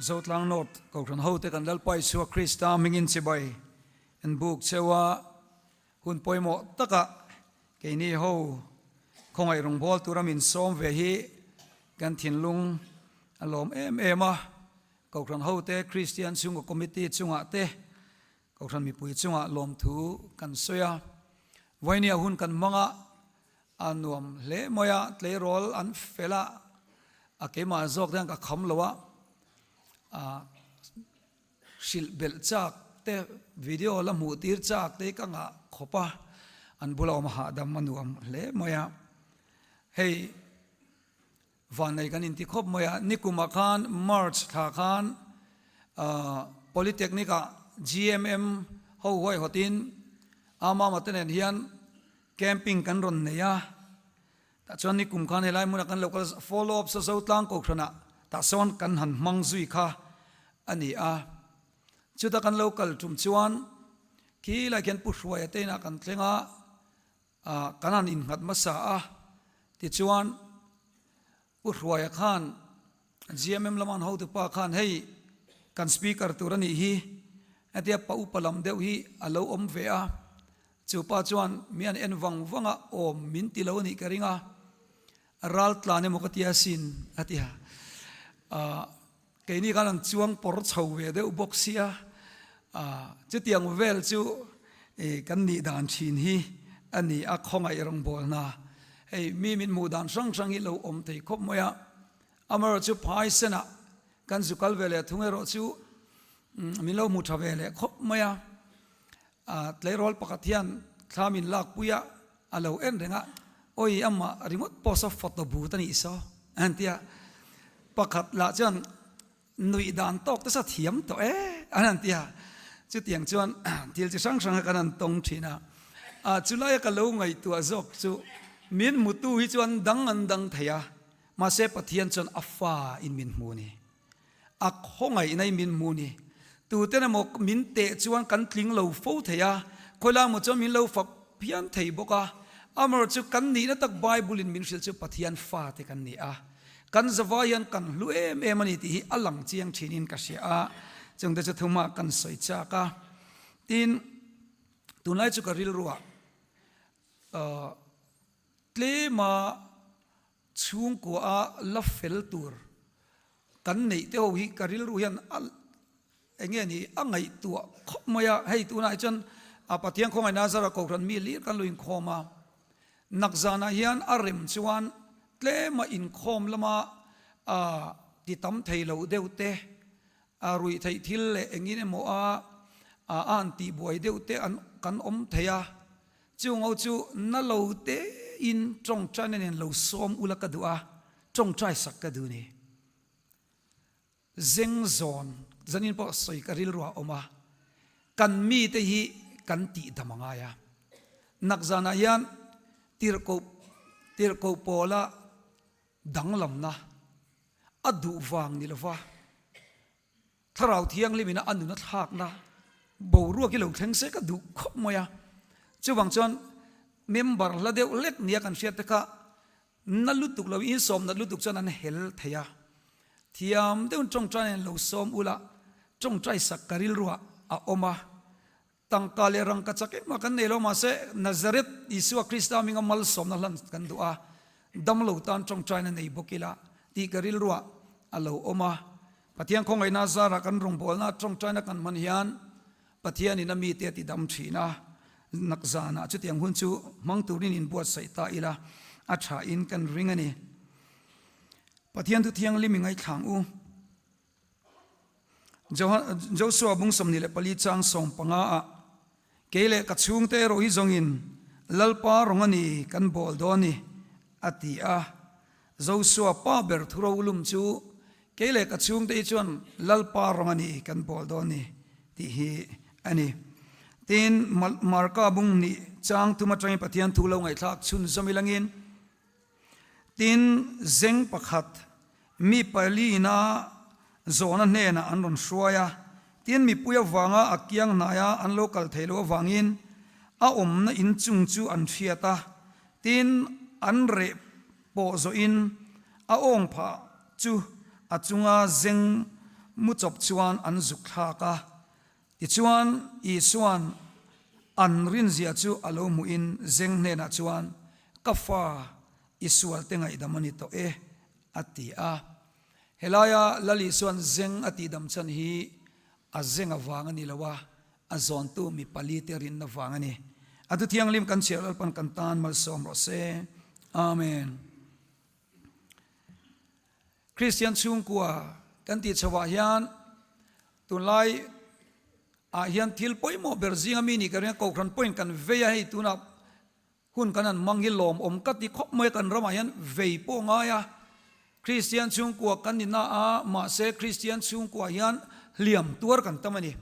Zotlang North Kohhran hote kan Lalpa Isua Krista hmingin chibai an buk cheu a, hun pawimawh takah keini ho khawngaih rawngbâwl tura min sawm ve hi kan thinlung a lawm em em a, Kohhran hote Kristian chhungkaw Committee chungah te Kohhran mipui chungah lawmthu kan sawi a, Vainia hun kan hmang a, a nuam hle mai a, tleirawl an fel a, a keimah zawk te hian ka kham lo a, a hrilh belh chak te video la hmuh tir chak te hi ka ngah khawp a, an bula awm hahdam a nuam hle mai a, hei Vannei kan inti khawp mai a, nikumah khan March thla khan Polytechnic ah GMM ho huaihawtin Amama te nen hian camping kan rawn nei a, tah chuan nikum khan helai hmunah kan lo kal follow up sa zo tlang kohhranah tah sawn kan han hmang zui kha a ni a, chuta kan lo kal tum chuan khi lai khian Pu Hruaia te inah kan thleng a. Ah kan han innghat hmasa a, tichuan Pu Hruaia khan GMM lama an hotupa khan hei kan speaker tur a nih hi hetia pa upa lam deuh hi a lo awm ve a, chu pa chuan mi an en vang vang a awm min ti lo a nih ka ring a, ral tlan emaw ka ti asin a ti a, ah Keini khan an chuang pawr chho ve deuh bawk sia, chutiang vel chu kan nih dan thin hi a ni a, khawngaih rawngbawlna hei mi min hmuh dan hrang hrang hi lo awm thei khawp mai a, amaherawhchu phaisenah kan zu kal ve leh thung erawh chu min lo hmu tha ve leh khawp mai a, tleirawl pakhat hian thla min lakpui a, a lo en reng a, awi amah ringawt pawh saw photo booth a nih saw a han ti a, pakhat lah chuan nuih dan tawk te saw thiam tawh e an han ti a, chutiang chuan thil chi hrang hrang kha kan han tawng thin a, ah chulaia ka lo ngaihtuah zawk chu min hmutu hi chuan dang an dang thei a, mahse Pathian chuan a fa in min hmu a ni. A khawngaihna i min hmu ni. Tuten emaw min teh chuan kan tling lo fo thei a, khawilai emaw chuan min lo fak phian thei bawk a. Amaherawh chu kan nihna tak Bible in min hrilh chu Pathian fate kan ni a, kan zavai hian kan hlu em em a ni tih hi a lang chiang thinin ka hria a, chungte chu thuma kan sawi chak a. Tin, tunlai chu ka rilruah tlema Chhungkua a la fel tur kan neih te ho hi ka rilru hian a eng nge ni a ngaihtuah khawp mai a, hei tunah hi chuan a Pathian khawngaih Nazara Kohhran mi lir kan lo inkhawm a, nakzanah hian a rem chuan tlema inkhawm lama a ti tam thei lo deuh te, a ruih theih thil leh engin emaw a a an tihbuai deuh te an kan awm thei a. Chung ho chu na lo tein tawngtaina nen lo sawm ula ka duh a, tawngtai sak ka duh ni. Zeng zawn zanin pawh sawi ka rilru ah awm a, kan mite hi kan tih dam a ngai a. Nak zanah hian tirhkoh tirhkoh pawla danglamna a duh vang ni lova, Thlarau Thianghlim ina a nun a thlakna boruak hi lo thleng se ka duh khawp mai a. Chuvang chuan member hla deuh lek nia kan hriat te kha na lutuk lo insawm nat lutuk chuan an hel thei a. Thiam deuhin tawngtai nen lo sawm ula tawngtai sak ka rilruah a awm a. Tangka leh rangka chak engmah kan nei lo mahse Nazareth Isua Krista hminga malsawmna hlan kan duh a, damlo tan tawngtaina nei bawk ila tih ka rilruah a lo awm a. Pathian khawngaihna zarah kan rawngbawlna tawngtaina kan hman hian Pathianin a mite a ti dam thin a, nak zanah chutiang hun chu hmang turin inbuatsaih ta ila a thain kan ring a ni. Pathian thu thianghlim i ngaithlang u. Joshua bung 24 chang 15 ah, Kei leh ka chhungte erawh hi zawngin Lalpa rawng a ni kan bawl dawn ni, a ti a. Joshua pa ber thu rolum chu, Kei leh ka chhungte hi chuan Lalpa rawng a ni kan bawl dawn ni, tih hi a ni. Tin, Marka bung hnih chang thum atangin Pathian thu lo ngaihthlak chhunzawm ilangin, Tin, zeng pakhat mi palina zawhna hnenah an rawn hruai a, tin mipui avanga a kiang hnaia an lo kal thei loh avangin a awmna inchung chu an hriat a, tin an reh pawh zawhin a awng phah chu a chunga zeng. Mu chawp chuan an zuk thlak a. Tichuan, Isua'n an rinzia chu a lo hmuhin zeng hnenah chuan, Ka fa, i sualte ngaihdam a ni tawh e, a ti a. Helaia Lal Isua'n zeng a tihdam chhan hi a zeng avang a ni lo a, a zawntu mi palite rinna vang a ni. A thu thianghlim kan chhiar Lalpan kan tan malsawm rawh se. Amen. Kristian chhungkua kan tih chhoah hian tunlai ah hian thil pawimawh ber zinga mi nih ka ring a, Kohhran pawhin kan vei a, hei tunah hun kan han hmang hi lawmawm ka ti khawp mai a, kan ramah hian vei pawh ngai a, Kristian chhungkua kan ni na a, mahse Kristian chhungkua hian hliam tuar kan tam a ni,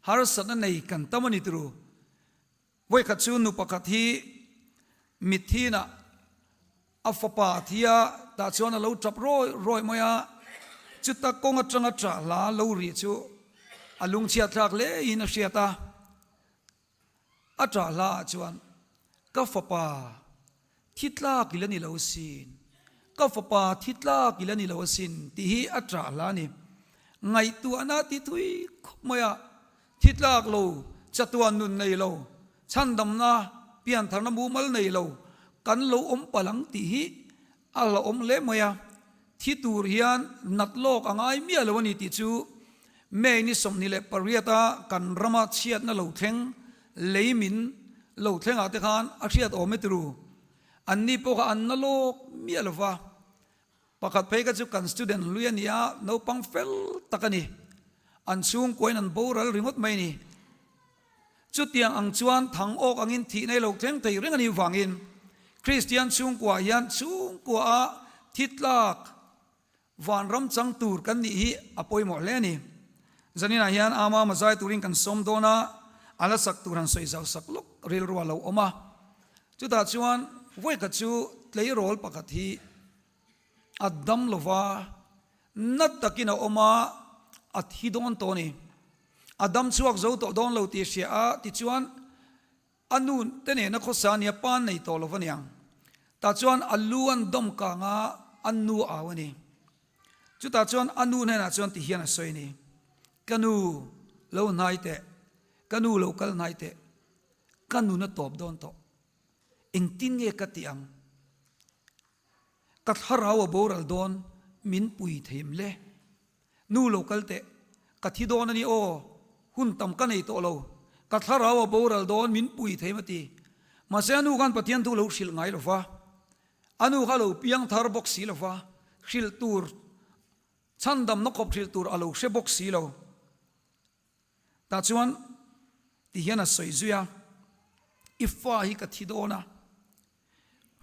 harsatna nei kan tam a ni turu. Vawikhat chu nu pakhat hi mithinah a fapa a thi a, tah chuan a lo tap rawi rawi mai a, chuta kawng atanga ṭah hla lo ri chu a lungchhiat thlak hle in a hriat a, a ṭah hla ah chuan ka fapa Thi tlak i la ni lo asin, ka fapa thi tlak i la ni lo asin tih hi a ṭah hla a ni. Ngaihtuahna ti thui khawp mai a, thi tlak lo, chatuan nun nei lo, chhandamna, piantharna mumal nei lo kan lo awm palh ang tih hi a hlauhawm hle mai a. Thi tur hian nat lawk a ngai miah lo a ni tih chu May ni 28 a kan rama chhiatna lo thleng lei min lo thlengah te khan a hriat awm e turu. Anni pawh kha an na lawk miah lo va. Pakhat phei kha chu kan student hlui a ni a, naupang fel tak a ni. An chhungkuain an boral ringawt mai a ni. Chutiang ang chuan thang awk angin thihna i lo thleng thei reng a nih vangin Kristian chhungkuaah hian chhungkuaah thi tlak vanram chang tur kan nih hi a pawimawh hle a ni. Zaninah hian ama mazai turin kan sawm dawn a, a la sak tur han sawi zau sak lawk rilru a lo awm a. Chutah chuan vawikhat chu tleirawl pakhat hi a dam lova na takin a awm a, a thi dawn tawh a ni. A dam chhuak zo tawh dawn lo tih hria a, tichuan a nu te nena khawsa a nia, pa nei tawh lo va niang. Tah chuan a lu an dawm kang a, a nu au a ni. Chutah chuan a nu hnenah chuan ti hian a sawi a ni, Ka nu, lo hnai teh, ka nu lo kal hnai teh, ka nun a tawp dawn tawh, engtin nge ka tih ang? Ka thlarau a boral dawn, min pui thei em le? Nu lo kal teh, ka thi dawn a ni aw, hun tam ka nei tawh lo, ka thlarau a boral dawn min pui thei ma ti. Mahse a nu khan Pathian thu lo hrilh ngai lo va, a nu kha lo piang thar bawk si lo va, hrilh tur, chhandamna khawp hrilh tur a lo hre bawk si lo. Tah chuan ti hian a sawi zui a, I fa hi ka thi dawn a,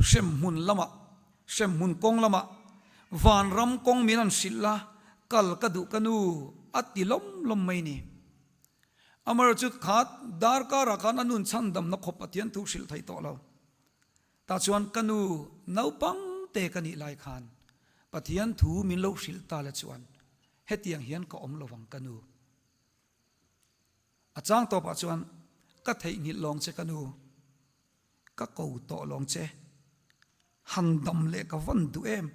hremhmun lamah, hremhmun kawng lamah vanram kawng min an hrilh la, kal ka duh ka nu a ti lawm lawm mai ni. Amaherawhchu kha darkarah khan a nun chhandamna khawp Pathian thu hrilh thei tawh lo. Tah chuan ka nu naupang te ka nih lai khan Pathian thu min lo hrilh ta la chuan hetiang hian ka awm lovang ka nu. A chang tawpah chuan ka theihnghilh lawng che ka nu, ka ko tawh lawng che, han dam leh ka vawn duh em,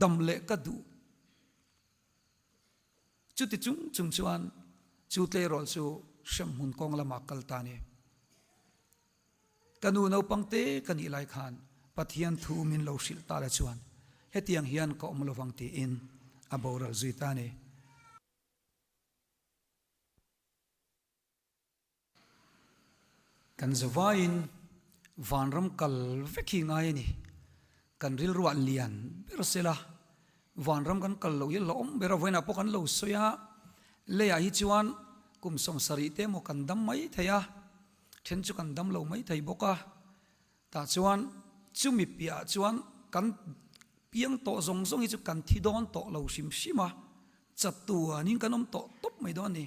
dam leh ka duh. Chuti chung chung chuan chu tleirawl chu hremhmun kawng lamah kal ta a ni. Ka nu naupang te ka nih lai khan Pathian thu min lo hrilh ta le chuan hetiang hian ka awm lovang tiin a boral zui ta a ni. Kan zavaiin vanram kal vek hi ngai a ni. Kan rilruah lian ber sela vanram kan kal loh hi a hlauhawm ber a, vawiinah pawh kan lo sawi a, leiah hi chuan kum 70 te emaw kan dam mai thei a, then chu kan dam lo mai thei bawk a. Tah chuan chumi piahah chuan kan piang tawh zawng zawng hi chu kan thi dawn tawh lo hrim hrim a, chatuanin kan awm tawh tawp mai dawn a ni.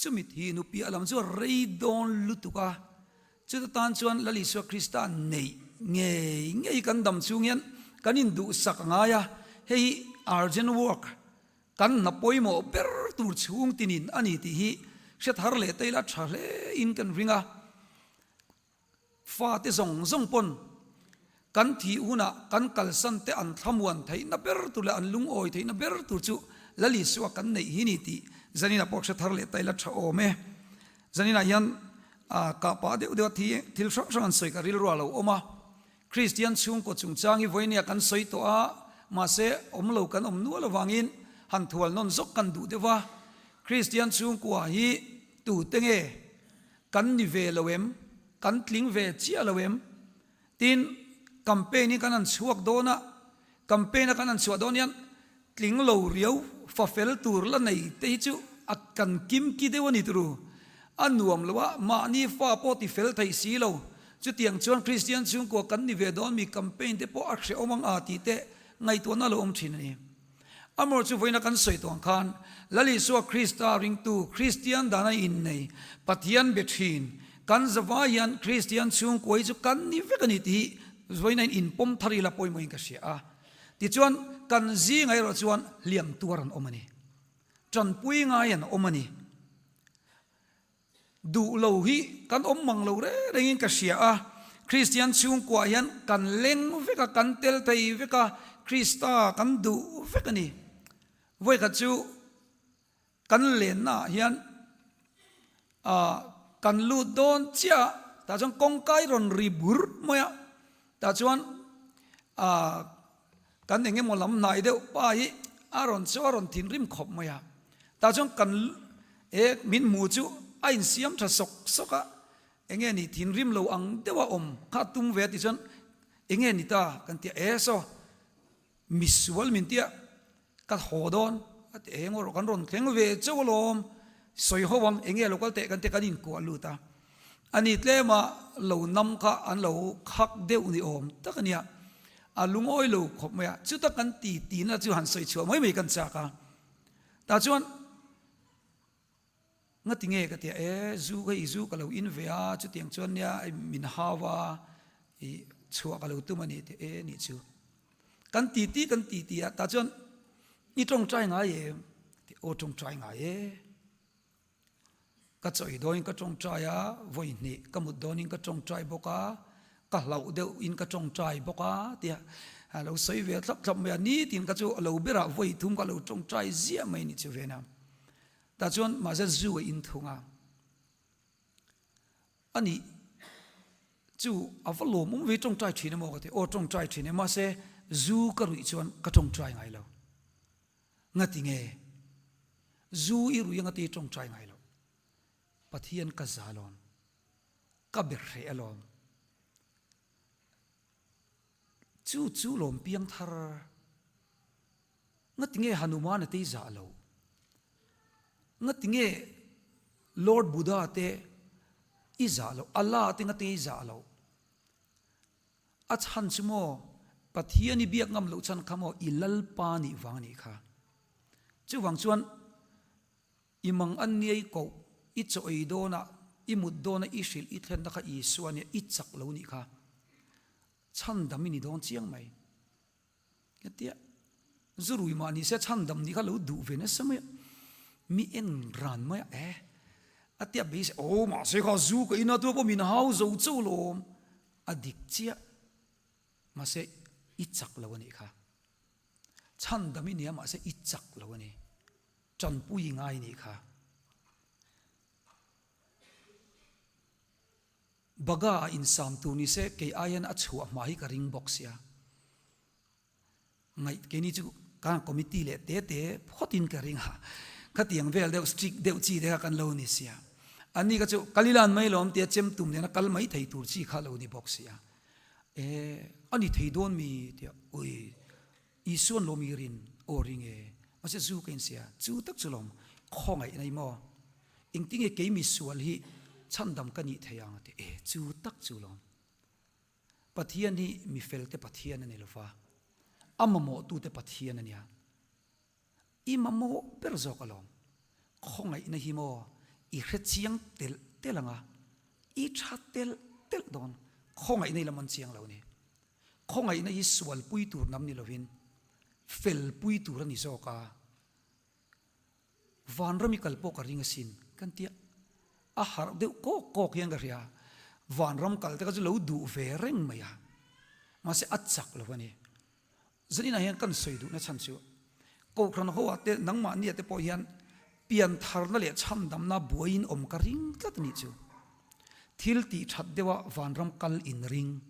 Chumi thi nu piah lam chu a rei dawn lutuk a, chuta tan chuan Lal Isua Krista neih ngei ngei kan dam chhung hian kan induhsak a ngai a, hei hi urgent work kan hna pawimawh ber tur chhung tinin a ni tih hi hriat har leh ta ila tha hle in kan ring a. Fate zawng zawng pawn kan thih hunah kan kalsan te an thlamuan theihna ber tur leh an lungawi theihna ber tur chu Lal Isua kan neih hi ni tih zaninah pawh hre thar leh ta ila tha awm e. Zaninah hian kah pah deuh deuh a thi thil hrang hrang an sawi ka rilru a lo awm a. Kristian chhungkaw chungchang hi vawinia kan sawi tawh a, mahse awm lo kan awm nual avangin han thual nawn zawk kan duh deuh a. Kristian chhungkua hi tute nge kan ni ve lo em? Kan tling ve chiah lo em? Tin, campaign hi kan han chhuak dawn a, campaign a kan han chhuah dawn hian tling lo riau fa fel tur la nei te hi chu a kan kim ki deuh a ni turu. A nuam lo a, mahni fa pawh ti fel thei si lo. Chutiang chuan Kristian chhungkua kan ni ve dawn mi campaign te pawh a hrehawm ang a tih te ngaihtuahna a lo awm thin a ni. Amawr chu vawiina kan sawi tawh ang khan Lal Isua Krista ringtu Kristian dana innei Pathian be thin kan zavai hian Kristian chhungkua hi chu kan ni vek a ni tih hi vawiina in inpawm thar ila pawimawhin ka hria a. Tichuan kan zingah erawh chuan hliam tuar an awm a ni. Tanpui ngai an awm a ni. Duh lo hi kan awm mang lo reng rengin ka hria a, Kristian chhungkuah hian kan leng vek a, kan tel thei vek a, Krista kan duh vek a ni. Vawikhat chu kan lennaah hian ah kan lut dawn chiah a, tah chuan kawngkai rawn ri bur mai a, tah chuan ah kan eng emaw lam hnai deuh pa hi a rawn chu a rawn thinrim khawp mai a, tah chuan kan e min hmu chu a insiam tha sawk sawk a, eng nge ni thinrim lo ang deuh a awm kha a tum ve a tih chuan eng nge ni ta kan ti a, e saw misual min tia Ka haw dawn a ti eng erawh kan rawn thleng ve chauh alawm, sawi ho ang eng nge lo kal teh kan tia kan inkuah lut a, a ni tlema lo nam kha an lo khak deuh ni awm tak a nia, a lungawi lo khawp mai a, chuta kan ti tihna chu han sawi chhuah mai mai kan chak a, tah chuan Ngati nge ka tia e, zu kha i zu ka lo in ve a, chutiang chuan nia min hau a, i chhuah ka lo tum a ni tih e nih chu. Kan ti ti kan ti ti a, tah chuan i tawngtai ngai em? Ti aw tawngtai ngai e. Ka chawi dawnin ka tawngtai a, vawi hnih ka mut dawnin ka tawngtai bawk a, ka hlauh deuh in ka tawngtai bawk a tia a lo sawi ve thlap thlap mai a, nitin ka chu a lo berah vawi thum ka lo tawngtai ziah mai ni chu ve na. Tah chuan mahse zu a in thung a, a nih chu a va lawmawm ve tawngtai thin emaw ka ti, aw tawngtai thin e mahse zu ka ruih chuan ka tawngtai ngai lo, ngati nge zu i ruih anga ti tawngtai ngai lo, Pathian ka za alawm, ka ber hreh alawm, chu chu lawm piang thar. Ngati nge Hanuman a tei zah lo? Ngati nge Lord Buddha te i zah loh? Allah te ngati nge i zah loh? A chhan chu maw Pathian i biak ngam loh chhan kha maw i Lalpa nih vang a nih kha. Chuvang chuan i mang an niai koh, i chaw ei dawnah, i mut dawnah i hrilh i thlenna kha Isua nia i chak lo nih kha. Chhandam i ni dawn chiang mai. Hetia zurui mah ni se chhandam nih kha lo duh ve nasa mai a, mi en ran mai a, e a tia beisei aw mahse kha zu ka ina tua pawh min hau zo chauh lawm a dik chiah mahse i chak lo a nih kha, chhandam i nia mahse i chak lo a ni, tanpui i ngai nih kha. Baga ah insam tur ni se kei ai hian a chhuah hma hi ka ring bawk sia. Ngaih keini chu kan committee leh te te phawtin ka ring a, khatiang vel deuh strict deuh chi te kha kan lo ni sia. Anni kha chu kalilan mai lawm tia chem tum nena kal mai thei tur chi kha lo ni bawk sia. E a ni thei dawn mi tia ui Isuan lawm i rin aw ring e, mahse zu ka insia chu tak chu lawm khawngaih nei maw? Engtinge kei misual hi chhandam ka nih thei ang a ti e, chu tak chu lawm. Pathian hi mifelte Pathian a ni lova, a mamawhtute Pathian a nia. I mamawh ber zawk alawm. Khawngaihna hi maw i hre chiang telh telh ang a, i tha telh telh dawn. Khawngaihna hi la man chiang lo a ni. Khawngaihna hi sualpui tur nam ni lovin felpui tur a ni zawk a. Vanram i kal pawh ka ring asin kan tia. A harh deuh kawk kawk hian ka hria. Vanram kal te kha chu lo duh ve reng mai a. Mahse a chak lo a ni. Zaninah hian kan sawi duhna chhan chu. Kohhran ho ah te nangmahni ah te pawh hian piantharna leh chhandamna buaiin awm ka ring tlat a nih chu. Thil tih that deuha vanram kal in ring.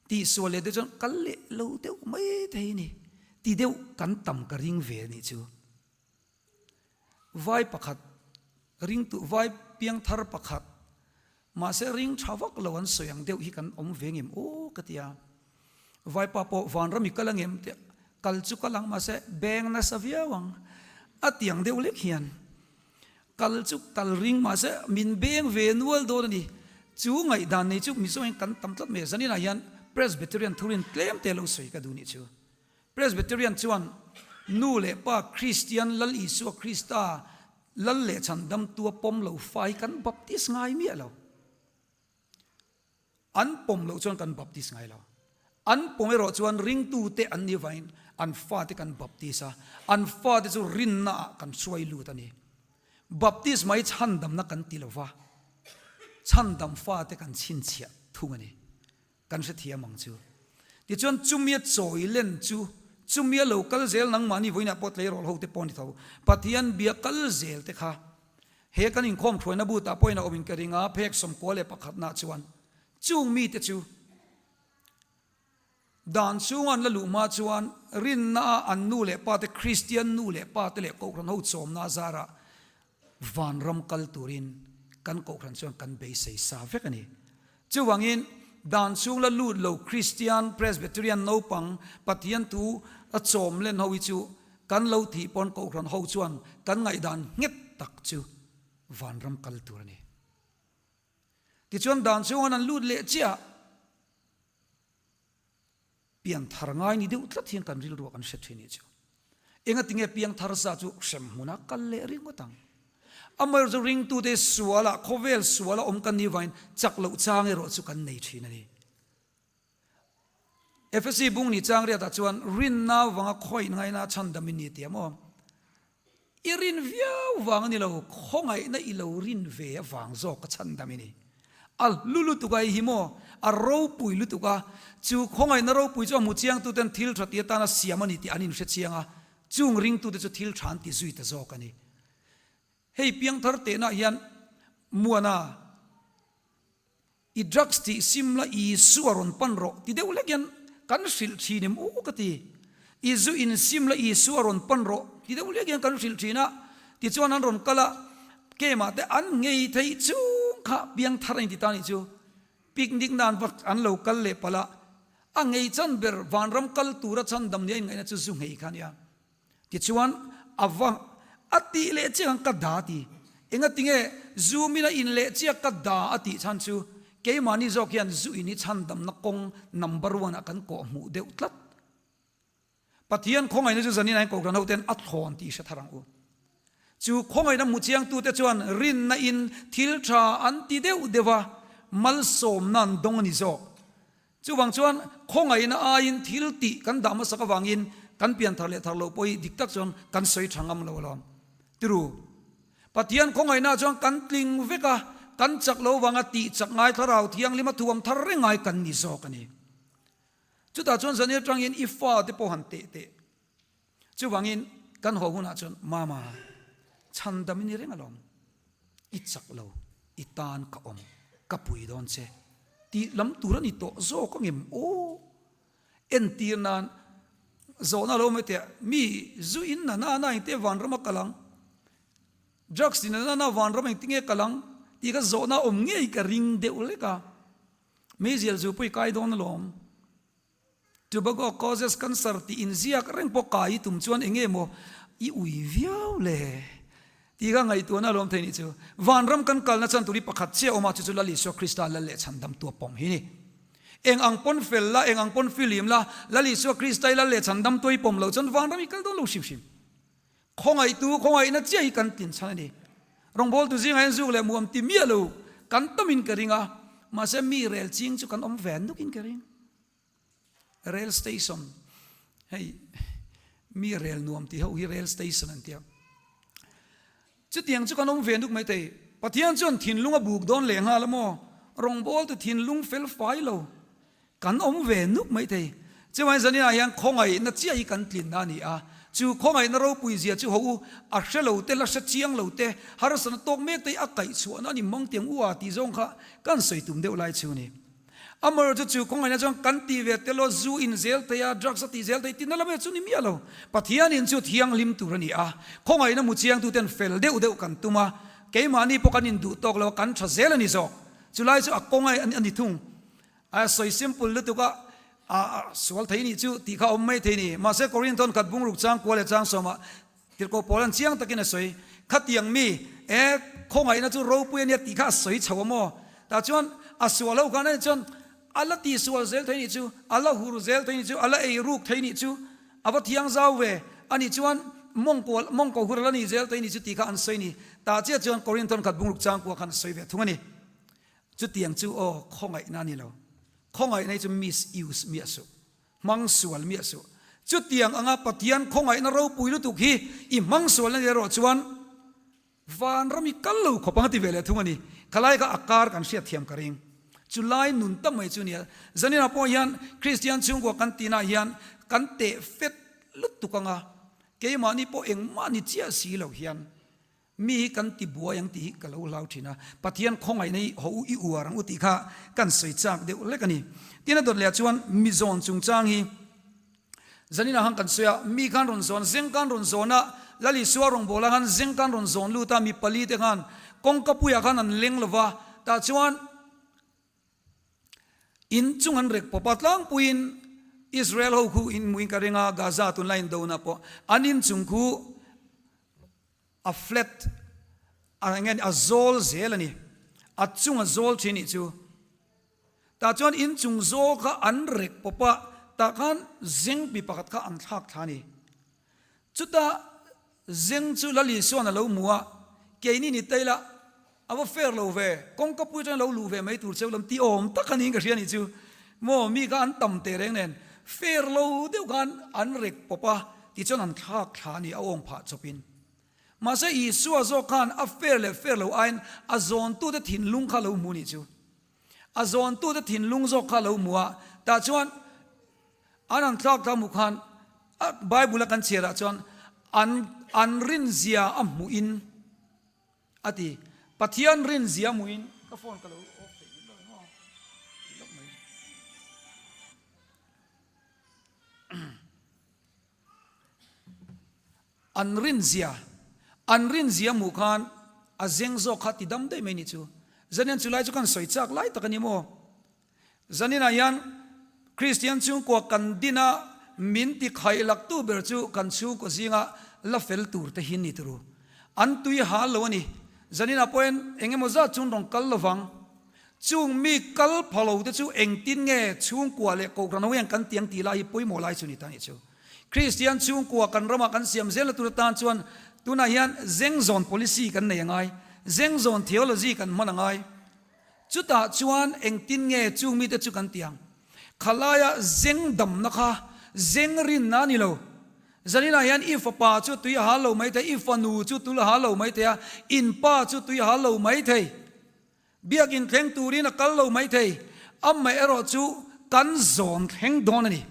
Tih sual leh deuh chuan kal leh lo deuh mai thei a ni. Ti deuh kan tam ka ring ve a nih chu. Vai pakhat ringtu vai piangthar pakhat mahse ring tha vak lo an sawi ang deuh hi kan awm ve ngem aw ka ti a. Vaipa pawh vanram i kal a ngem tih kal chu kal ang mahse beng nasa viau ang a ti ang deuh lek hian kal chu kal ring mahse min beng ve nual dawn a ni. Chu ngaihdan nei chu Mizo hian kan tam tlat mai a, zaninah hian Presbyterian thurin tlem te lo sawi ka duh nih chu. Presbyterian chuan nu leh pa Kristian Lal Isua Krista Lal leh Chhandamtua pawm lo fa hi kan baptis ngai miah lo. An pawm loh chuan kan baptis ngai lo. An pawm erawh chuan ringtute an nih avangin an fate kan baptis a, an fate chu rinnaah kan hruai lut a ni. Baptis mai chhandamna kan ti lo va, chhandam fate kan chhinchhiah thung a ni. Kan hrethiam ang chu. Tichuan chumia chawi len chu, chumia lo kal zel nangmahni vawiinah pawh tleirawl ho te pawh a ni tho. Pathian bia kal zel te kha he kan inkhawm hruaina butah pawhin a awmin ka ring a, phek 11 na chuan chung mite chu dan chhunga an la luh hma chuan rinna a an nu leh pa te Kristian nu leh pa te leh Kohhran ho chawmna zarah Vanram kal turin kan Kohhran chuan kan beisei sa vek a ni. Chuvangin, dan chhung la lut lo Kristian, Presbyterian naupang Pathian thu a chawm len ho hi chu kan lo thih pawn Kohhran ho chuan kan ngaihdan nghet tak chu vanram kal tur a ni. Tichuan dan chhungan an lut leh chiah. Piangthar ngai ni deuh tlat hian kan rilruah kan hre thin nih chu. Engatinge piangthar za chu hrem hmunah kal leh ringawt ang. Amaherawhchu chu ringtute sualah khawvel suala awm kan nih vangin chak loh chang erawh chu kan nei thin a ni. Efesi bung ni chang riatah chuan rinna vanga khawih ngaina chhandam in ni ti a maw? I rin viau vang a ni lo, khawngaihna i lo rin ve avang zawk ka chhandam i ni. A hlu lutuk a i hi maw? A ropui lutuk a, chu khawngaihna ropui chu a hmu chiangtuten thil tha ti atana siam a ni tih an inhre chiang a, chung ringtute chu thil tha an ti zui ta zawk a ni. Hei piangthar tehnah hian Muana, I drugs tih sim la Isua rawn pan rawh ti deuh hlek hian kan hrilh thin em u ka ti. I zu in sim la Isua rawn pan rawh ti deuh hlek hian kan hrilh thin a, tichuan an rawn kal a, kemah te an ngei theih chung kha piangthar a inti ta nih chu. Picnic nan vak an lo kal leh palh a, a ngei chan ber vanram kal tura chhandam nia inngaihna chu zu nghei kha a nia. Tichuan, a va a tih leh chiah khan ka da ti. Engatinge zu min a in leh chiah ka da a tih chhan chu keimahni zawk hian zu in hi chhandamna kawng number one ah kan kawh hmuh deuh tlat. Pathian khawngaihna chu zanin ah hian Kohhran hoten a thlawn tih hre thar ang u. Chu khawngaihna hmu chiangtute chuan rinna in thil tha an ti deuh deuh a, malsawmna an dawng a ni zawk. Chuvang chuan khawngaihna aiin thil tih kan dah hmasak avangin kan pian thar leh thar loh pawh hi dik tak chuan kan sawi tha ngam lo alawm. Tiru, Pathian khawngaihnaah chuan kan tling vek a, kan chak lo vanga tih chak ngai thlarau thianghlim a thuam thar reng ngai kan ni zawk a ni. Chutah chuan zan atangin i fate pawh han teh teh. Chuvangin kan haw hunah chuan Mama, chhandam i ni reng alawm, i chak lo, i tan ka awm, ka pui dawn che tih lam tur a ni tawh zawk angem aw? Entir nan zawhna lo mai teh, mi zu in na na na engte vanram a kal ang, drugs in na na na vanram engtinge kal ang tih kha zawhna awm ngei ka ring deuh lek a, meizial zu pawh i kai dawn alawm. Tobacco causes cancer tih inziak reng pawh kai i tum chuan eng nge maw i ui viau le tih kha ngaihtuahna a lawm thei nih chu. Vanram kan kalna chan tur hi pakhat chiah awm a, chu chu Lal Isua Krista Lal leh Chhandamtu a pawm hi ni. Eng ang pawn fel la, eng ang pawn filim la, Lal Isua Krista i Lal leh Chhandamtu i pawm loh chuan vanram i kal dawn lo hrim hrim. Khawngaihtu khawngaihna chiah hi kan tlin chhan a ni. Rawngbawltu zingah hian zuk leh muam ti miah lo kan tamin ka ring a, mahse mi rel ching chu kan awm ve nukin ka ring. Rail station hei mi rel nuam tih ho hi rail station an tia. Chutiang chu kan awm ve nuk mai thei. Pathian chuan thinlung a buk dawn leh nghal a maw? Rawngbawltu thinlung fel fai lo kan awm ve nuk mai thei. Chuvangin zaninah hian khawngaihna chiah hi kan tlinna a ni a. Chu khawngaihna ropui zia chu ho u, a hre lo te, la hre chiang lo te, harsatna tawk mek te hi a kaih chhuahna a ni mang tiang u a tih zawng kha kan sawi tum deuh lai chu a ni. Amaherawhchu chu khawngaihna chuan kan ti ve tel aw, zu in zel thei a, drugs a ti zel thei tihna lam erawh chu ni miah lo. Pathianin chu thianghlim tur a ni a, khawngaihna hmu chiangtuten fel deuh deuh kan tum a, keimahni pawh kan induh tawk lo a, kan tha zel a ni zawk. Chulai chu a kawng a ni thung. A sawi simple lutuk a, a sual thei nih chu tih kha a awm mai thei ni. Mahse Korinthon khat bungruk chang kua leh chang sawmah Tirhkoh Paula'n chiang takin a sawi, Khatiang mi, e, khawngaihna chu ropui a nia tih kha a sawi chho a maw? Tah chuan a sual ho khan ani chuan a la tihsual zel thei nih chu, a la hur zel thei nih chu, a la ei ruk thei nih chu, a va thiang zau ve a nih chuan mawngkaw mawngkaw hur a la nih zel thei nih chu tih kha an sawi ni. Tah chiah chuan Korinthon khat bungruk chang kua khan a sawi ve thung a ni. Chutiang chu aw, khawngaihna a ni lo. Khawngaihna hi chu misuse miah suh, hmang sual miah suh. Chutiang anga Pathian khawngaihna ropui lutuk hi i hmang sualna ni erawh chuan vanram i kal lo khawp ang a ti ve leh thung a ni. Khalai kha a kar kan hriat thiam ka ring. Chulai nun tak mai chu nia. Zaninah pawh hian Kristian chhungkua kan tinah hian kan teh fet lutuk anga keimahni pawh engmah ni chiah si lo hian Mi hi kan ti buai ang tih hi ka lo hlau thin a, Pathian khawngaihna hi haw u i uar ang u tih kha kan sawi chak deuh hlek a ni. Tin a dawt leh ah chuan mi zawn chungchang hi zaninah khan kan sawi a, mi khan rawn zawn, zeng khan rawn zawn a, Lal Isua rawngbawlah khan zeng khan rawn zawn lut a, mi pali te khan kawngka puiah khan an leng lo va, tah chuan in chung an rek pawp a, tlangpuiin Israel ho khu in hmuhin ka ring a, Gaza tunlai indona pawh an inchung khu A flat a eng nge a zawl zel a ni. A chung a zawl thin nih chu. Tah chuan inchung zawl kha an rek pawp a, tah khan zeng mi pakhat kha an thlak thla a ni. Chutah zeng chu Lal Isua'n a lo hmu a, keini ni ta ila a va fair lo ve, kawngka pui atangin lo luh ve mai tur cheu lam ti awm tak a niin ka hria nih chu. Maw mi kha an tam teh reng nen fair lo deuh khan an rek pawp a, tichuan an thlak thla a ni a awng phah chawpin. Mahse Isua zawk khan a fair leh fair lo aiin a zawntute thinlung kha lo hmu nih chu. A zawntute thinlung zawk kha lo hmu a, tah chuan an han thlak thla hmuh khan Bible a kan chhiarah chuan an an rinzia a hmuhin A ti. Pathian rin zia hmuhin ka phone ka lo off theih rih lo emaw tih lawk mai. An rin zia, an rin zia hmuh khan a zeng zawk kha ti dam daih mai ni chu. Zanian chu lai chu kan sawi chak lai tak a ni maw? Zaninah hian Kristian chhungkua kan din a, min ti khaihlaktu ber chu kan chhungkaw zinga la fel tur te hi ni turu. An tui hal lo a ni. Zaninah pawhin eng emaw zat chuan rawn kal lovang. Chung mi kal pha lo te chu engtin nge chhungkua leh kohhran ho hian kan tiang tih lai hi pawimawh lai chu ni ta nih chu. Kristian chhungkua kan ramah kan siam zel na tur atan chuan tunah hian zengzawn policy kan nei a ngai, zengzawn theology kan hman a ngai. Chutah chuan engtin nge chung mite chu kan ti ang? Khalaia zeng damna kha zeng rinna a ni lo. Zaninah hian i fapa chu tui a hal lo mai thei, i fanu chu tul a hal lo mai thei a, in pa chu tui a hal lo mai thei. Biakin thleng turin a kal lo mai thei. Amaherawh chu kan zawn thleng dawn a ni.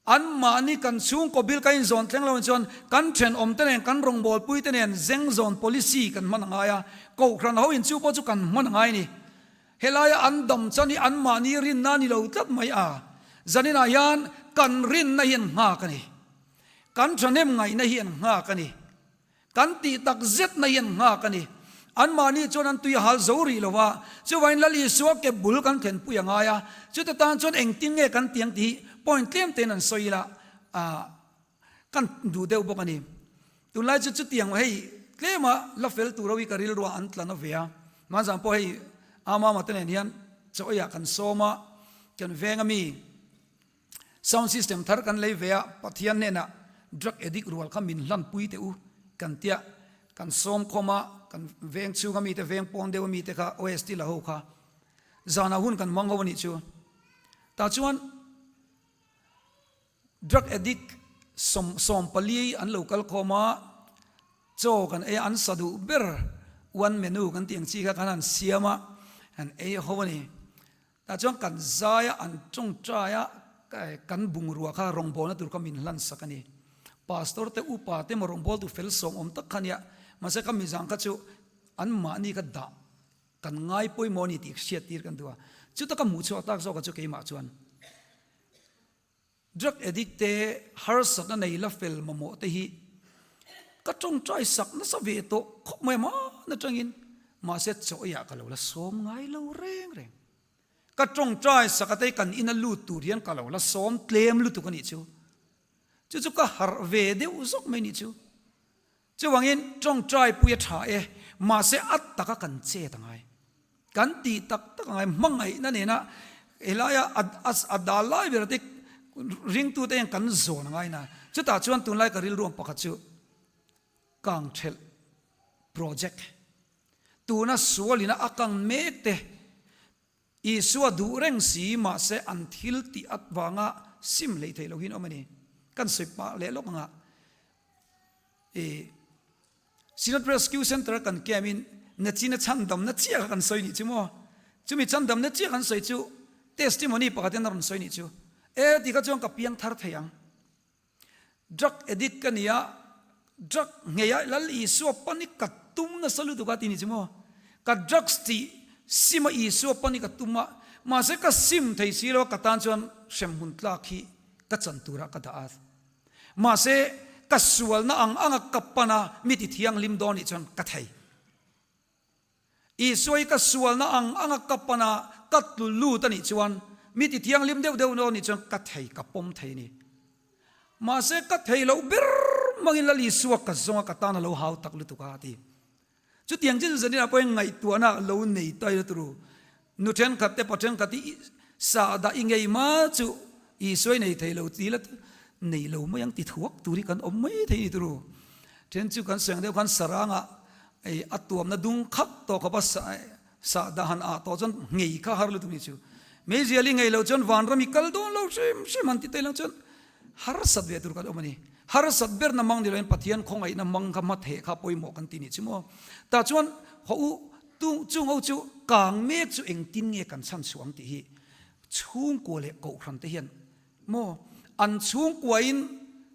Anmahni kan chhungkaw bil kan inzawn thleng lo chuan kan thenawmte nen kan rawngbawlpuite nen zengzawn policy kan hman a ngai a, kohhran ho in chu pawh chu kan hman a ngai a ni. Helaia an dam chan hi anmahni rinna a ni lo tlat mai a, zaninah hian kan rinna hi an nghak a ni. Kan thahnem ngaihna hi an nghak a ni. Kan tih tak zet na hi an nghak a ni. Anmahni chuan an tui a hal zo rih lo va, chuvain Lal Isua ke bul kan thlenpui a ngai a, chuta tan chuan engtin nge kan tiang tih hi point tlem tein an sawi ila, kan duh deuh bawk a ni. Tunlai chu chutiang hei tlema la fel tur ho hi ka rilruah an tla na ve a, hmanzan pawh hei Amama te nen hian chaw eiah kan sawm a, kan veng ami, Sound system thar kan lei ve a, Pathian hnenah drug addict rual kha min hlanpui teh u kan tia, kan sawm khawm a, kan veng chhunga mite, veng pawn deuha mite kha OST la ho kha zanah hun kan hmang ho a nih chu. Tah chuan drug addict 40 an lo kal khawm a, chaw kan ei a, an sa duh ber one menu kan tih ang chi kha kan han siam a, kan ei ho a ni. Tah chuan kan zai a, an tawngtai a. kan bungrua kha rawngbawlna tur kha min hlan sak a ni. Pastor te upa te emaw rawngbawltu fel sawm awm tak kha a nia, mahse ka mizang kha chu an mahni kha dah kan ngai pawimawh a ni tih hriat tir kan duh a. Chuta ka hmuh chhuah tak zawk a chu keimah chuan drug addict te harsatna nei la fel mamawh te hi ka tawngtai sak nasa ve tawh khawp mai hman atangin mahse chaw eiah ka lo la sawm ngai lo reng reng. Ka tawngtai sak ate kan ina lut tur hian ka lo la sawm tlem lutuk a nih chu. Chu chu ka harh ve deuh zawk mai nih chu. Chuvangin tawngtai pui a tha e, mahse a taka kan chet a ngai. Kan tih tak tak a ngai, hmangaihna nena helaia a dal lai ber te ringtute hian kan zawn a ngai na. Chutah chuan tunlai ka rilru ang pakhat chu kangthelh project Tuna sualina a kang mek te Isua duh reng si mahse an thil tih at vanga sim hlei theih lohin awm a ni. Kan sawi pah leh lawk anga i Synod Rescue Centre a kan camp in nachina chhandamna chiah kha kan sawi nih chu maw? Chumi chhandamna chiah kan sawi chu testimony pakhat in a rawn sawi nih chu. E ti kha chuan ka piang thar thei ang. Drug addict ka ni a, drug nghei a Lal Isua pawn i ka tum nasa lutuk a ti ni chu maw? Ka drugs tih sim a Isua pawn i ka tum a, mahse ka sim thei si lo a ka tan chuan hremhmun tlak hi ka chan turah ka dah a. Mahse ka sualna ang anga ka pan a mi ti thianghlim dawn nih chuan ka thei. Isua hi ka sualna ang anga ka pan a, ka tlu lut a nih chuan, mi ti thianghlim deuh deuh a nih chuan ka thei, ka pawm thei a ni. Mahse ka thei loh ber hmangin Lal Isua ka zawng a, ka tan a lo hau tak lutuk a, a ti. Chutiang chin zanin ah pawhin ngaihtuahna lo nei ta ila turu. Nu thenkhat te pa thenkhat hi sahdah i ngei hma chu Isua i nei thei lo ti la nei lo mai ang ti thuak tur hi kan awm mai thei ni turu. Then chu kan sawi ang deuh khan sarangah ei a tuamna dung khak tawh khawp a sahdah han ah tawh chuan ngei kha har lutuk ni chu. Meizial i ngei lo chuan vanram i kal dawn lo hrim hrim han ti ta ilang chuan harsat ve tur kan awm a ni. Harsat berna mang ni loin Pathian khawngaihna mang kha hmatheh kha pawimawh kan ti ni chu maw. Tah chuan haw u Tu chung ho chu kang mek chu engtin nge kan chhan chhuah ang tih hi chhungkua leh kohhran te hian maw an chhungkua in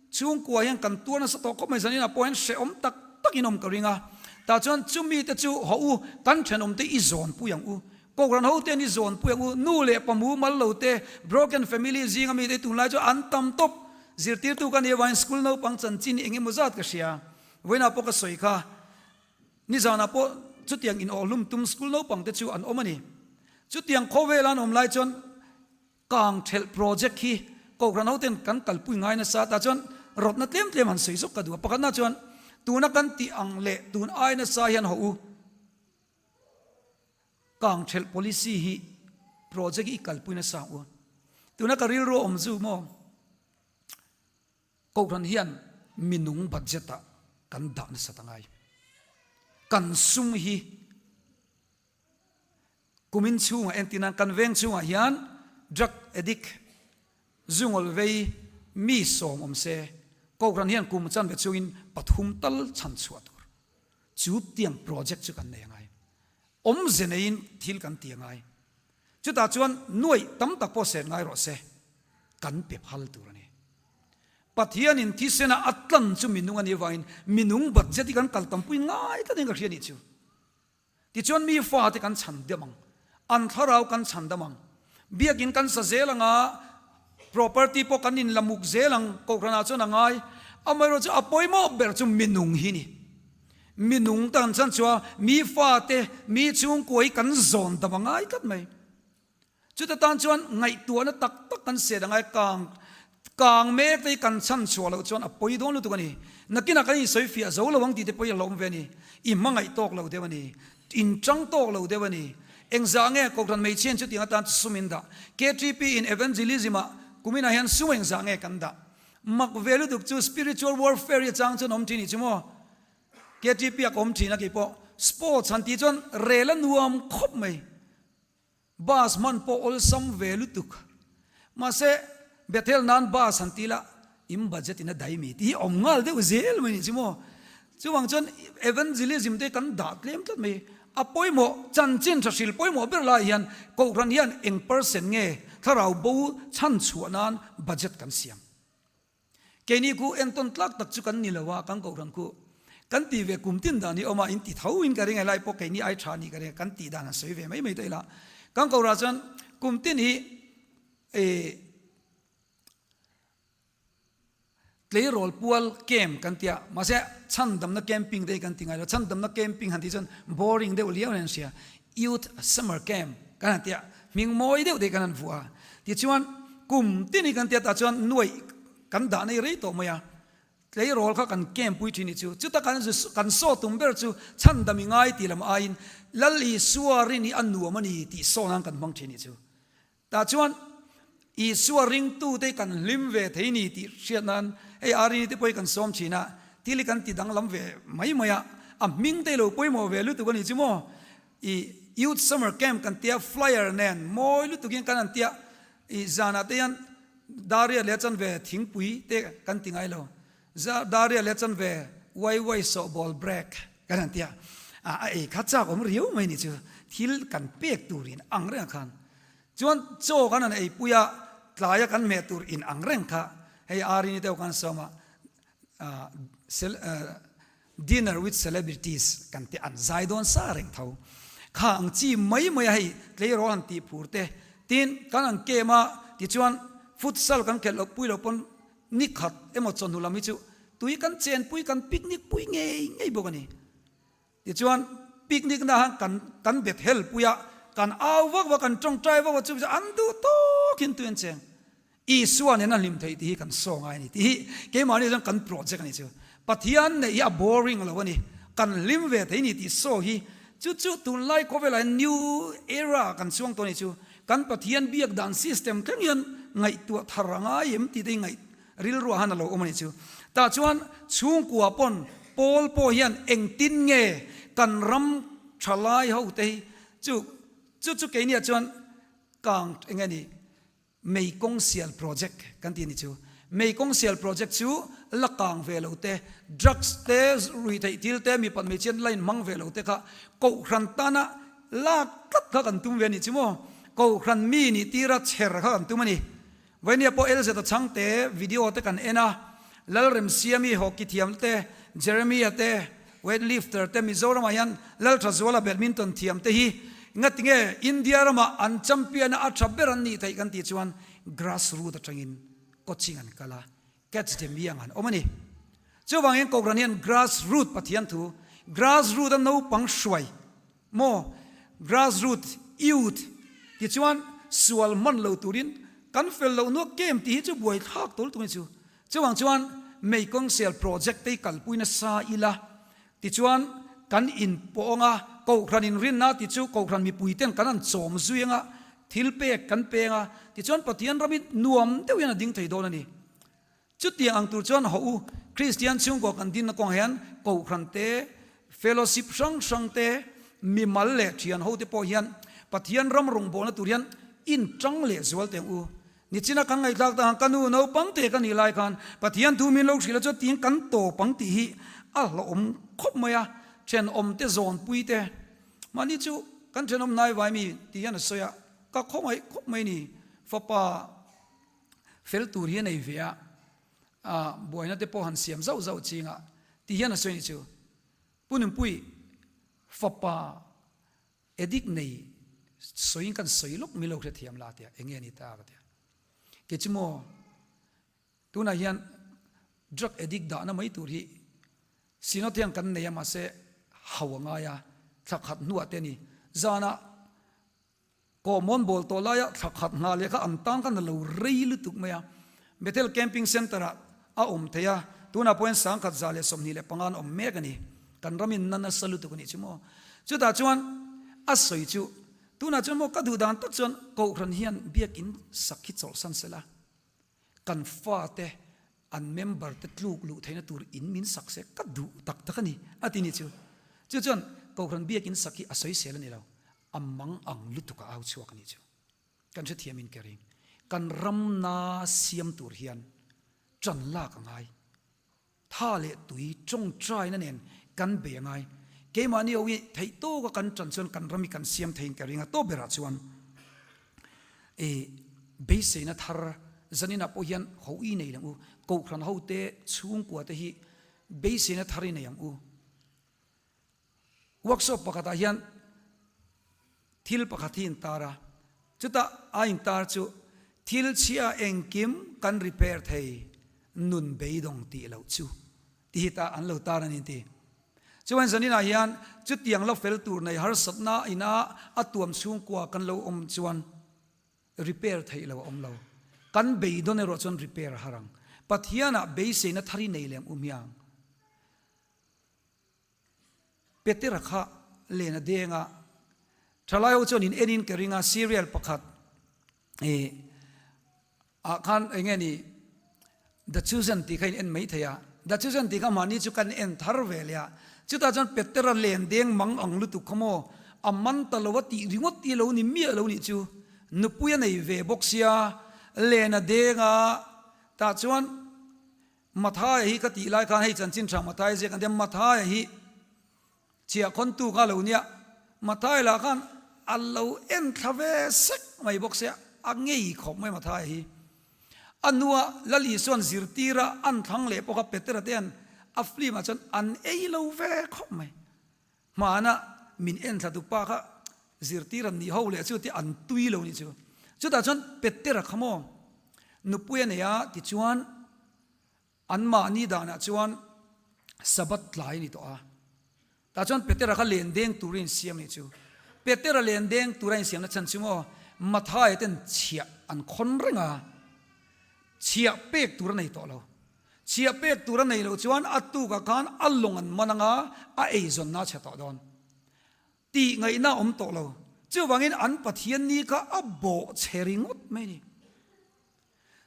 chhungkua hian kan tuar nasa tawh khawp mai zanin ah pawh hian hrehawm tak tak in awm ka ring a tah chuan chumi te chu haw u kan thenawm te i zawn pui ang u kohhran ho ten i zawn pui ang u nu leh pa mumal lo te broken family zinga mi te tunlai chu an tam tawp zirtirtu ka nih avangin school naupang chanchin eng emaw zat ka hria vawiinah pawh ka sawi kha Nizanah pawh chutiang inawhhlum tum school naupang te chu an awm a ni. Chutiang khawvela an awm lai chuan kang thelh project hi Kohhran hoten kan kalpui ngai nasa tah chuan rawtna tlem tlem han sawi zawk ka duh a. Pakhatna chuan tuna kan tih ang leh tun ai nasa hian haw u kang thelh policy hi project hi i kalpui nasa ang u. Tuna ka rilru a awm zu maw? Kohhran hian minung budget ah kan dah nasat a ngai. Kan sum hi kumin chhungah entir nan kan veng chhungah hian drug addict zungawl vei mi sawm awm se Kohhran hian kum chanve chungin pathum tal chhan chhuah tur chu tiang project chu kan nei a ngai. Awmze neiin thil kan ti a ngai. Chutah chuan nuaih tam tak pawh set ngai rawh se, kan pe phal tur a ni. Pathianin thisena a tlan chu minung a nih avangin minung budget hi kan kal tampui ngai tlatin ka hria nih chu. Tichuan mi fate kan chhan deuh ang, an thlarau kan chhan dam ang, biakin kan sa zel ang a, property pawh kan inla muk zel ang, kohhranah chuan a ngai. Amaherawhchu a pawimawh ber chu minung hi ni. Minung tan chan chua mi fate, mi chhungkua hi kan zawn dam a ngai tlat mai. Chuta tan chuan ngaihtuahna tak tak kan set a ngai, kang kang mek te hi kan chhan chhuah loh chuan a pawi dawn lutuk a ni. Nakinah kan insawi fiah zo lo ang tih te pawh hi a hlauhawm ve a ni. I hmangaih tawk lo deuh a ni. In chang tawk lo deuh a ni. Engzah nge Kohhran hmeichhiain chutiang atan sum in dah? KTP in Evangelism ah kuminah hian sum engzah nge kan dah? Mak ve lutuk chu spiritual warfare hi a chang chuan awm thin nih chu maw? KTP a ka awm thin a keipawh sports han tih chuan rel a nuam khawp mai. Bus hman pawh awlsam ve lutuk. Mahse Bethel nan bus han ti la in budget in a dai mi tih hi awm nghal deuh zel mai nih chu maw? Chuvang chuan evangelism te kan dah tlem tlat mai. A pawimawh, chanchin tha hril pawimawh ber lai hian Kohhran hian eng percent nge thlarau bo chhan chhuah nan budget kan siam? Keini khu entawn tlak tak chu kan ni lo a, kan Kohhran khu kan tih ve kum tin dan hi awm a, in ti tho in ka ring e, lai pawh keini ai tha ni ka ring a, kan tih dan han sawi ve mai mai ta ila. Kan Kohhran chuan kum tin hi eh Tleirawl pual camp kan tia, mahse chhandamna camping te hi kan ti ngai lo, chhandamna camping han tih chuan boring deuh liau in an hria, youth summer camp kan han tia, hming mawi deuh te hi kan han vuah a, tichuan kum tin hi kan tia tah chuan nuaih kan dah nei rei tawh mai a, tleirawl kha kan camp pui thin hi chu, chuta kan kan saw tum ber chu chhandam i ngai tih lam aiin Lal Isua rin hi a nuam a ni tih saw nan kan hmang thin hi chu. Tah chuan Isua ringtute kan hlim ve thei ni tih hriat nan hei Arini te pawh hi kan sawm thin a, thil hi kan ti danglam ve mai mai a, a hming te lo pawimawh ve lutuk a ni chu maw? I Youth Summer Camp kan tia flyer nen mawi lutuk in kan han tia, i zanah te hian Daria leh chanve thingpui te kan ti ngai lo, Daria leh chanve wai wai sawhbawl break kan han tia, a ei kha chak awm riau mai ni chu, thil kan pek tur in ang reng khan Chuan chaw kan han eipui a, tlaia kan hmeh tur in ang reng kha hei Arini deuh kan sawm a, dinner with celebrities kan tih an zai dawn sa reng tho. Kha ang chi mai mai a hei tleirawl han tih phur te, tin kan han kem a, tichuan futsal kan khelh loh pui loh pawn ni khat emaw chawhnu lam hi chu tui kan chenpui kan picnic pui ngei ngei bawk a ni. Tichuan, picnic na han kan kan bet hel pui a, kan au vak vak, kan tawngtai vak vak chu an duh tawk in tui an cheng. Isua nen a hlim theih tih hi kan saw ngai a ni tih hi keimahni chuan kan project a ni chu. Pathian neih hi a boring lo a ni, kan hlim ve thei ni tih saw hi chu chu tunlai khawvelah hian new era kan chuang tawh a ni chu. Kan Pathian biak dan system thleng hian ngaihtuah thar a ngai em tih te hi ngaih Rilruah han a lo awm a nih chu. Tah chuan chhungkua pawn Paul pawh hian engtin nge kan ram tha lai ho te hi chu chu chu keiniah chuan kang eng nge ni mei kawng sial project kan ti a nih chu. Mei kawng sial project chu la kang ve lo te, drugs te, ruihtheih thil te, mipat hmeichhiat la inhmang ve lo te kha kohhran tana lak tlat kha kan tum ve a nih chu maw. Kohhran mi nih tira chher kha kan tum a ni. Vainia pawh LZ a chhangte video te kan en a, Lalremsiami hockey thiam te, Jeremia te, weight lifter te Mizoramah hian Lalthazuala badminton thiam te hi ngatinge India ramah an champion a a tha ber an nih theih kan tih chuan grass root atangin coaching an kal a, catch them young an awm a ni. Chuvangin Kohhran hian grass root Pathian thu, grass root a naupang hruai Maw? Grass root, youth, tichuan sual hman lo turin kan fel loh nuak kem tih hi chu buai thlak tawl tung hi chu. Chuvang chuan Mei Kawngsel project te hi kalpui nasa ila, tichuan kan inpawh anga Kohhran inrinna tih chu Kohhran mipui ten kan han chawm zui anga thil pek kan peng a, tichuan Pathian ram hi nuam deuh hian a ding thei dawn a ni. Chutiang ang tur chuan haw u, Kristian chhungkaw kan dinna kawngah hian Kohhran te, fellowship hrang hrang te, mimal leh thian ho te pawh hian Pathian ram rawngbawlna tur hian inṭang leh zual teh ang u. Nichina kan ngaihthlak tak ang ka nu naupang te ka nih lai khan Pathian thu min lo hrilh a chuan tiin kan tawp ang tih hi a hlauhawm khawp mai a, thenawm te zawnpui te mahni chu kan thenawm hnaivai mi tih hian a sawi a, ka khawngaih khawp mai ni fapa. Fel tur hi a nei ve a, a buaina te pawh han siam zauh zauh ching a, ti hian a sawi ni chu. Pu Nunpui fapa addict nei sawiin kan sawi lawk min lo hrethiam la tia, eng nge ni ta ka tia. Kei chu maw tunah hian drug addict dahna mai tur hi Synod hian kan nei a mahse hau a ngai a, thla khat hnuah te a ni. Zanah Kawhmawn bawl tawh laia thla khat nghah leh kha an tan khan a lo rei lutuk mai a. Bethel Camping Centre ah a awm thei a, tunah pawh hian 1125 an awm mek a ni. Kan ram in na nasa lutuk a nih chu maw. Chutah chuan a sawi chu, tunah chuan maw ka duh dan tak chuan Kohhran hian biakin sak hi chawlhsan sela, kan fate an member te tluk luh theihna tur in min sak se ka duh tak tak a ni a ti ni chu. Chu chuan Kohhran biakin sak hi a sawisel a ni lo. A mang ang lutuk a au chhuak a nih chu. Kan hrethiam in ka ring. Kan ram na siam tur hian tan lak a ngai. Tha leh tui tawngtaina nen kan bei a ngai. Keimahni ho hi theih tawka kan ṭan chuan kan ram hi kan siam theiin ka ring a, tawp berah chuan i beiseina thar zaninah pawh hian ho i nei ang u, Kohhran hote chhungkua te hi beiseina thar i nei ang u. Workshop pakhatah hian thil pakhat hi intar a, chutah a intar chu thil chhia engkim kan repair thei nun beidawng tih loh chu tih hi ta an lo tar a ni an ti. Chuan zaninah hian chutiang la fel tur nei harsatna ina a tuam chhungkua kan lo awm chuan repair theih lo a awm lo. Kan beidawn erawh chuan repair a har ang. Pathianah beiseina thar i nei lem u hmiang. Petera kha len a deng a, thalai ho chuan in en in ka ring a, serial pakhat ih ah khan eng nge ni The Chosen tih kha in en mai thei a, The Chosen tih kha mahni chu kan en thar ve leh a, chutah chuan Petera len deng mang ang lutuk kha maw a man ta lo a tih ringawt i lo ni miah lo nih chu, nupui a nei ve bawk sia len a deng a, tah chuan. Mathaia hi ka tih lai khan hei chanchin tha Mathaia ziak an tia, Mathaia hi chhiahkhawntu kha lo nia, Mathaia lah khan a lo en thla ve sek mai bawk sia, a ngei khawp mai Mathaia hi. A hnua Lal Isua'n zirtira an thlang leh pawh kha Petera te an a film ah chuan an ei lo ve khawp mai. Hmana min en thla tu pa kha zirtir an nih ho leh chu tia an tui lo nih chu. Chutah chuan Petera kha maw nupui a nei a tichuan anmahni danah chuan Sabbath tlai a ni tawh a. Tah chuan Petera kha len deng turin a insiam nih chu. Petera len deng tura insiamna chhan chu maw Mathaia ten chhiah an khawn reng a, chhiah pek tur a nei tawh lo. Chhiah pek tur a nei loh chuan a tukah khan a lawng an man anga a eizawnna a chhe tawh dawn. Tih ngaihna a awm tawh lo. Chuvangin an Pathian ni kha a bawh chhe ringawt mai a ni.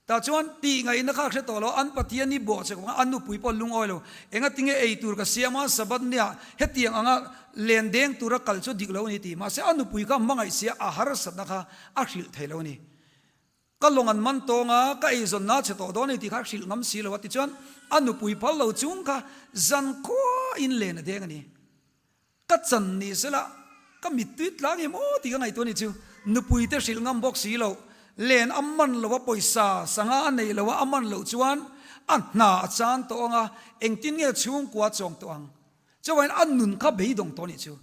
Tah chuan tih ngaihna kha a hre tawh lo, an Pathian ni bawh chhe kawngah a nupui pawh a lungawi lo. Engatinge ei tur ka siam a, Sabbath nia hetiang anga len deng tura kal chu dik lo a ni tih. Mahse a nupui kha hmangaih sia a harsatna kha a hrilh thei lo a ni. Ka lawng an man tawng a, ka eizawnna a chhe tawh dawn a ni tih kha a hrilh ngam si lo a, tichuan a nupui phal lo chung kha zan khuain len a deng a ni. Ka chan ni sela ka mittui tlang em aw tih ka ngaihtuah a ni chu. Nupui te hrilh ngam bawk si lo, len a man lo a, pawisa sanga a nei lo a, a man loh chuan a hna a chan tawh ang a, engtin nge chhungkua a chawng tawh ang. Chuvain a nun kha beidawng tawh a nih chu.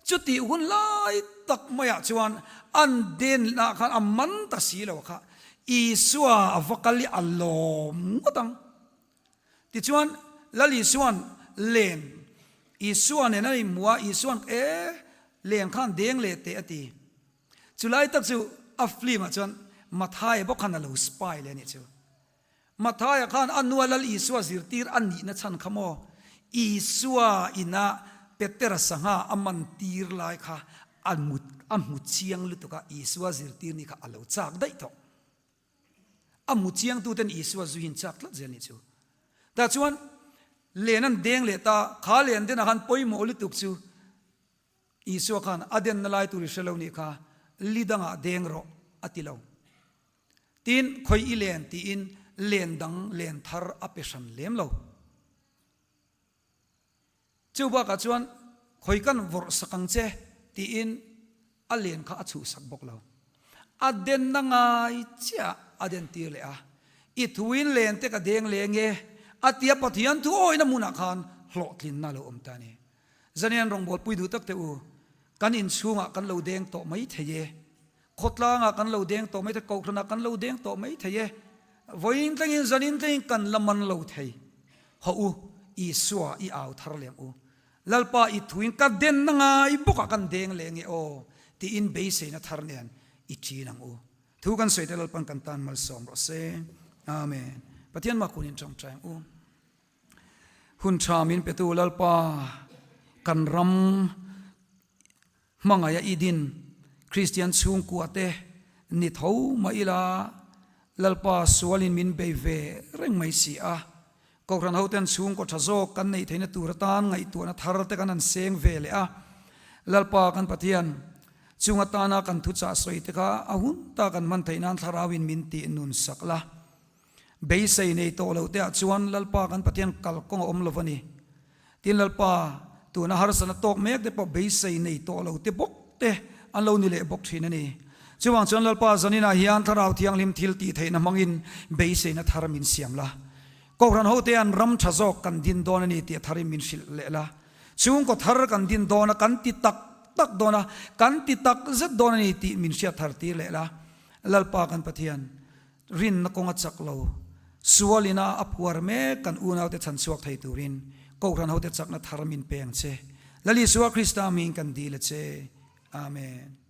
Chutih hun lai tak maiah chuan an denah khan a man ta si lo kha Isua a va kal i a lawm ngawt ang. Tichuan Lal Isua'n len Isua nen an inhmu a, Isua'n e len khan deng leh teh a ti. Chulai tak chu a film ah chuan Mathaia bawk khan a lo spy leh a nih chu. Mathaia khan a nua Lal Isua zirtir a nihna chhan kha maw? Isua ina Petera sangha a man tir lai kha a mut a hmu chiang lutuk a, Isua zirtir nih kha a lo chak daih tawh. A hmu chiang tuten Isua zuiin chak tlat zel nih chu. Tah chuan len an deng leh ta, kha len denah khan pawimawh lutuk chu Isua khan a denna lai tur i hre lo nih kha li dangah deng rawh a ti lo. Tin, khawi i len tiin len dang len thar a pe hran lem lo. Chu bakah chuan khawi kan vawrh sak ang che tiin a len kha a chhuhsak bawk lo. A denna ngai chiah a den tir leh a, I thuin len te ka deng leng e a tia Pathian thu awihna hmunah khan hlawhtlinna a lo awm ta a ni. Zanian rawngbawlpui duh tak teh u, kan inchhungah kan lo deng tawh mai thei e. Khawtlangah kan lo deng tawh mai thei, kohhranah kan lo deng tawh mai thei e. Vawiin tlengin zanin tlengin kan la man lo thei. Hawh u, Isua i au thar lem u. Lalpa i thuin ka denna ngai bawkah kan deng leh nge aw tiin beiseina thar nen i ṭin ang u. Thu kan sawi te Lalpan kan tan malsawm rawh se. Amen. Pathian mah kunin ṭawngṭai ang u. Hun ṭha min petu Lalpa kan ram Hmangaih a i din Kristian chhungkua te ni tho mah ila Lalpa sualin min bei ve reng mai si a. Kohhran hoten chhungkaw tha zawk kan neih theihna tur atan ngaihtuahna thar te kan han seng ve leh a. Lalpa kan Pathian chung atana kan thuchah sawi te kha a hun ta kan hman theih nan thlarauin min tih nun sak la. Beisei nei tawh loh te ah chuan Lalpa kan Pathian kalkawng a awm lo a ni. Tin Lalpa. Tuna harsatna tawk mek te pawh beisei nei tawh lo te bawk te an lo ni leh bawk thin a ni. Chuvang chuan Lalpa zaninah hian Thlarau Thianghlim thil tih theihna hmangin beiseina thar min siam la. Kohhran hote an ram tha zawk kan din dawn a ni tih a tharin min hrilh leh la. Chhungkaw thar kan din dawn a, kan ti tak tak dawn a, kan ti tak zet dawn a ni tih min hriat thar tir leh la. Lalpa kan Pathian, rinna kawnga chak lo, sualina a phuar mek kan unaute chhan chhuak thei turin Kohhran hote chakna thar min peng che. Lal Isua Krista hming kan dil a che. Amen.